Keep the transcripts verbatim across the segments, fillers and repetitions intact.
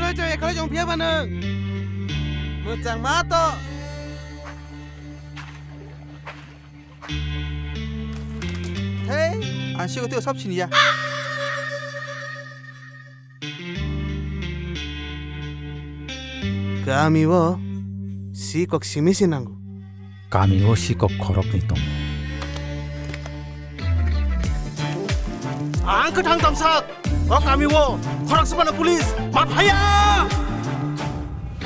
Choi choi ekhalai jong phiya ba nwng. Mwchang ma to. Hei, ang siko teo sab siniya. Kami o sikok simi se nango. Kami o sikok khoroknwi tongo. Ang kwthang tamsak. O kami o khorok swbano police ma phaiya.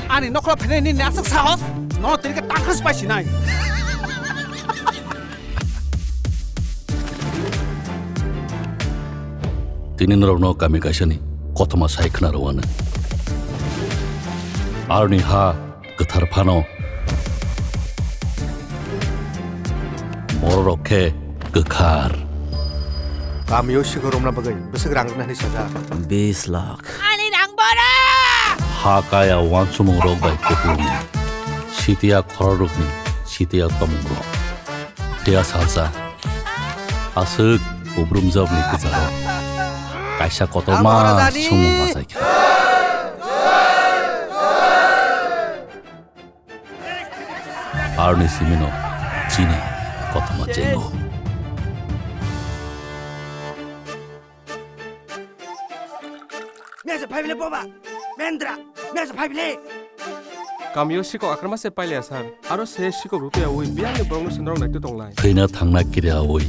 Ani nokla phainai nini aswk sahos? No tini khe tangkhas pai sinai. Tini norokno kami kaisani kothoma sai khna rwano. Aroni ha kwthar phano. Bororok khe kwkhar. Kamio sikhorokna bagwi bwswk rang rwna hwnwi sajak. Bis lakh. Ani rang bora! Ha kaya uansukmungrok bai kuplung. Sitiya khoroknwi sitiya tomungrok. Phiya salsa. Aswk ubrumjokni kwcharo kaisa kotorma sumung machaikha. Aroni simino chini kothoma chengo. Mesa phai bile boba. Mendra. Mesa phai bile. Kamio sikok akrama se pailaya sar. Aro se sikok rupiya ui biyangni borokno se norok naitwi tonglai. Thwina thangna kiriyaui.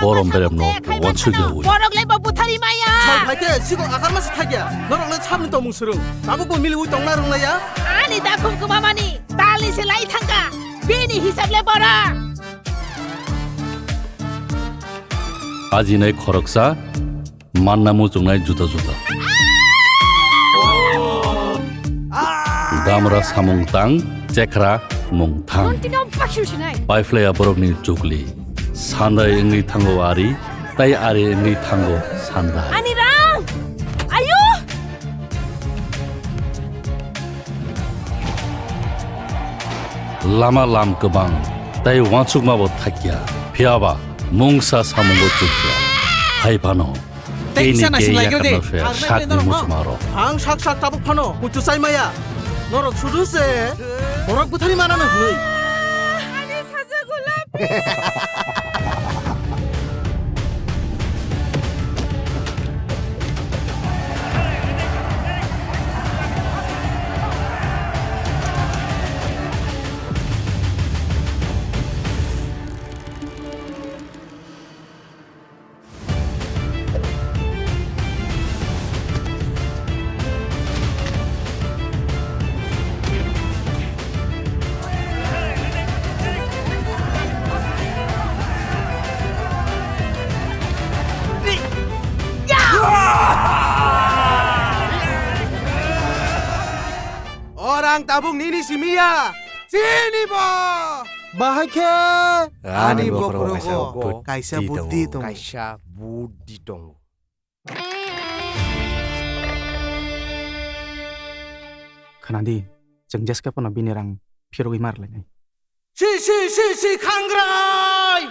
Borom beremno wansukyaui. Borok le bo buthari maya. Sal phai khe sikok akrama se thakya. Norok le sabni tongmung swrwng. Tabuk bo mili ui tongna rwnglaiya. Ani dakhum kwmamani. Talni se lai thangka. Bini hisab le bora. Ajinai khoroksa. Manna muchungnai juda juda. Damra samung tang, chekra mung thang. Paiphlaiya borokni chukli. Sandai wngwi thango ari, tai ari wngwi thango sandai. Ani rang! Ayo! Lama lam kwbang, tai uansukma bo thakya. Phiyaba mungsa samungo chukya. Hai phano. Tei kisa naising lai khe de. Ang sakni muchungmarok. Ang sak sak tabuk phano muchung chai maya. Norok sudu se borok buthari manano hwnwi. Ani sajagula. Orang tabuk nini simiya, sini bo. Bahai khe ani bokhorogo kaisa buddhi tongo. Kaisa buddhi tongo. Khna di, chwng jeske phano bini rang phirogwi ma rwlainai. Si, si, si, si, khangrai!